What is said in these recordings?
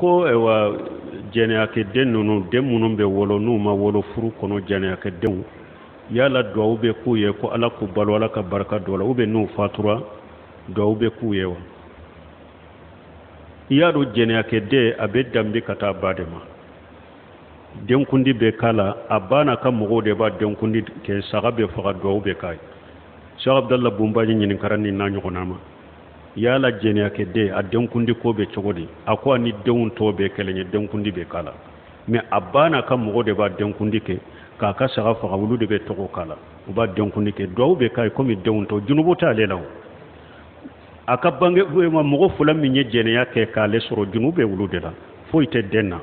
Ko ayiwa, jɛnɛyakɛden ninnu, den minnu bɛ wolo n'u ma wolo furu kɔnɔ, jɛnɛyakɛdenw, yala duwawu bɛ k'u ye ko Ala k'u balo, Ala ka barika don u la, ou bien n'u fatura duwawu bɛ k'u ye wa? I y'a dɔn, jɛnɛyakɛden, a bɛ danbe ka taa ba de ma. Denkundi bɛ k'a la, a ba n'a ka mɔgɔw de b'a denkundi kɛ, saga bɛ faga, duwawu bɛ k'a ye. Cheikh Abdallah Bunbaji ɲininkara nin n'a ɲɔgɔnna ma: yala jɛnɛyakɛden, a denkundi ko bɛ cogo di? A ko a ni denw tɔ bɛɛ kelen ye, denkundi bɛ k'a la, mais a ba n'a ka mɔgɔw de b'a denkundi kɛ k'a ka saga faga, olu de bɛ tɔgɔ k'a la, u b'a denkundi kɛ, duwawu bɛ k'a ye komi denw tɔ. Junubu t'ale la. O a ka bange mɔgɔ fila min ye jɛnɛya kɛ k'ale sɔrɔ, junubu bɛ olu de la, foyi tɛ den na.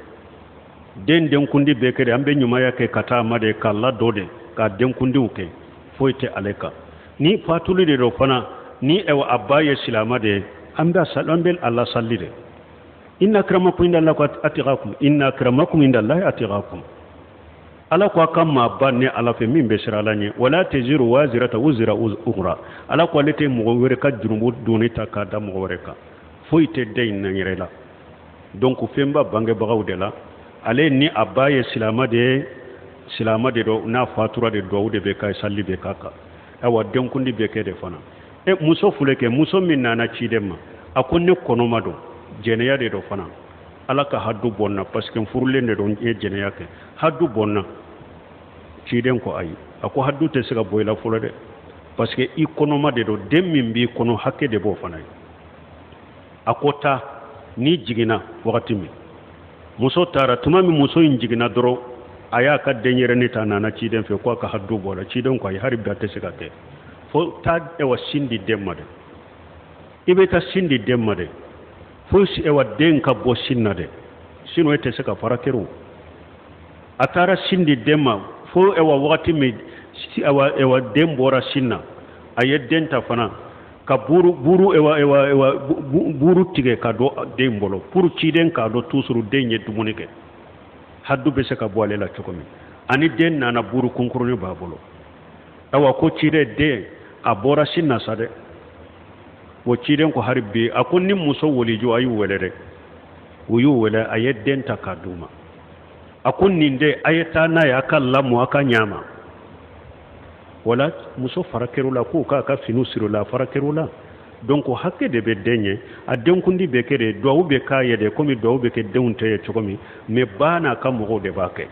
Den denkundi bɛ kɛ de, an bɛ ɲumanya kɛ ka taa ma de k'a ladon de k'a denkundiw kɛ, foyi tɛ ale kan. Ni fatuli de don fana, ni a ba ye silama de ye, an bɛ an bɛ a lasali de. Inna akramakum inda Allahi atqakum, inna akramakum inda Allahi atqakum. Ala ko a ka maaba ne Ala fɛ min bɛ siran Ala ɲɛ. Wala taziru wazirata wuzira ukhra. Ala ko ale tɛ mɔgɔ wɛrɛ ka jurumu doni ta k'a da mɔgɔ wɛrɛ kan. Foyi tɛ den in na yɛrɛ la. Donc fɛn b'a bangebagaw de la. Ale ni a ba ye silama de ye, silama de don, n'a fatura de, duwawu de bɛ k'a ye, sali bɛ k'a kan. Ayiwa, denkundi bɛ kɛ de fana. E muso filɛ kɛ, muso min nana ciden ma, a ko ne kɔnɔma don, jɛnɛya de don fana, Ala ka hadu bɔ n na parce que n furulen de don, n ye jɛnɛya kɛ, hadu bɔ n na. Ciden ko ayi. A ko hadu tɛ se ka bɔ i la fɔlɔ dɛ, parce que i kɔnɔma de don, den min b'i kɔnɔ, hakɛ de b'o fana ye. A ko taa, n'i jiginna wagati min. Muso taara. Tuma min muso in jiginna dɔrɔn, a y'a ka denyɛrɛnin ta, a nana ciden fɛ ko a ka hadu bɔ a la. Ciden ko ayi, hali bi a tɛ se ka kɛ, fo taa ɛwa sin di den ma dɛ. I bɛ taa sin di den ma dɛ, fo ɛwa den ka bɔ sin na dɛ, sinon e tɛ se ka fara kɛrɛ. A taara sin di den ma fo ɛwa wagati min ɛwa ɛwa den bɔra sin na, a ye den ta fana ka buru buru ɛwa ɛwa ɛwa buru tigɛ ka don den bolo pour ciden k'a dɔn toujours den ye dumuni kɛ, hadu bɛ se ka bɔ ale la cogo min. Ani den nana, buru kunkurunin b'a bolo. Awa, ko ciden, den a bɔra sin na sa dɛ. O ciden ko hari bi, a ko ni muso waliju, a y'u wele dɛ. U y'u wele, a ye den ta k'a d'u ma. A ko nin de, a ye taa n'a ye, a ka lamɔ, a ka ɲama. Wala muso fara kɛr'u la k'u k'a ka finiw siri la, a fara kɛr'u la. Donc hakɛ de bɛ den ye, a denkundi bɛ kɛ de, duwawu bɛ k'a ye de, komi duwawu bɛ kɛ denw tɛ ye cogo min, mais ba n'a ka mɔgɔw de b'a kɛ.